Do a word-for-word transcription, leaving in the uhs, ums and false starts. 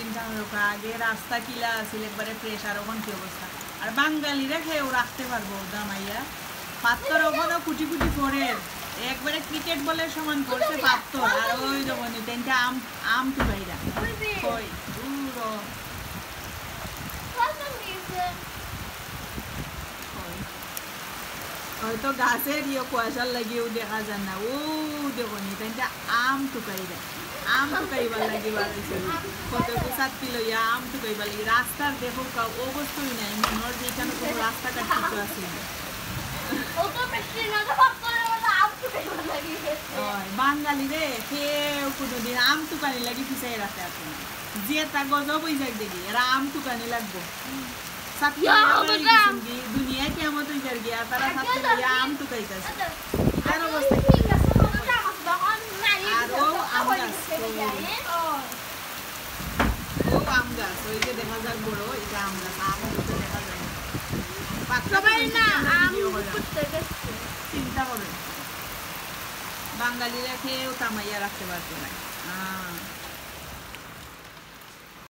চিন্তা করো কা, আগে রাস্তা কিলা আছিল, একবারে ফ্রেশ, আর অখন কি অবস্থা? আর বাঙালিরা কেউ রাখতে পারবো দামাইয়া? পাত্তর অখনো কুটি কুটি পড়ের, একবারে ক্রিকেট বলের সমান করছে পাত্তর। আর ওই দেখো নি, তিনটা আম, আম তুকাইরা। ওই যে। কই? দূর। হয়তো গাছের ইয়ে কুয়াশার লাগিও দেখা যায় না। ও দেখো নি, তাইনটা আম তুকাইরা, আম তুকাইবার লাগি বার অইছে। কত গুছাত্তি লইয়া আম তুকাইবার লাগি। রাস্তার দেখো কা-, অবস্থাই নাই, মনে হয় যে এখানে কোনো রাস্তাঘাট কিছু আছে না। ও তো মেশিন না, তো সব করে ওরা আম তুকাইবার লাগি গেছে। ওই বাঙালি রে, কেউ কোনোদিন আম তুকানি লাগি পিছাই রাখতে আছে না। যে তা গজব অই যাক দেখি, এরা আম তুকানি লাগবো। সাথী ইয়া, আবার বাবা। গেছেন কি, দুনিয়া কিয়ামত অই যার গিয়া, তারা সাথে লইয়া আম তুকাইতাছে। ইতার অবস্থা কি? আর ও আম গাছ, ও। ও আম গাছ, ওই যে দেখা যার বড়, এটা আম গাছ, আম তো দেখা যায় না। পাত্তা সবাই তো না, নিচে আমরা আম ভিডিও করলাম। করতে গেছে। চিন্তা করো। বাঙালিরা কেউ থামাইয়া রাখতে পারতো না। হ্যাঁ।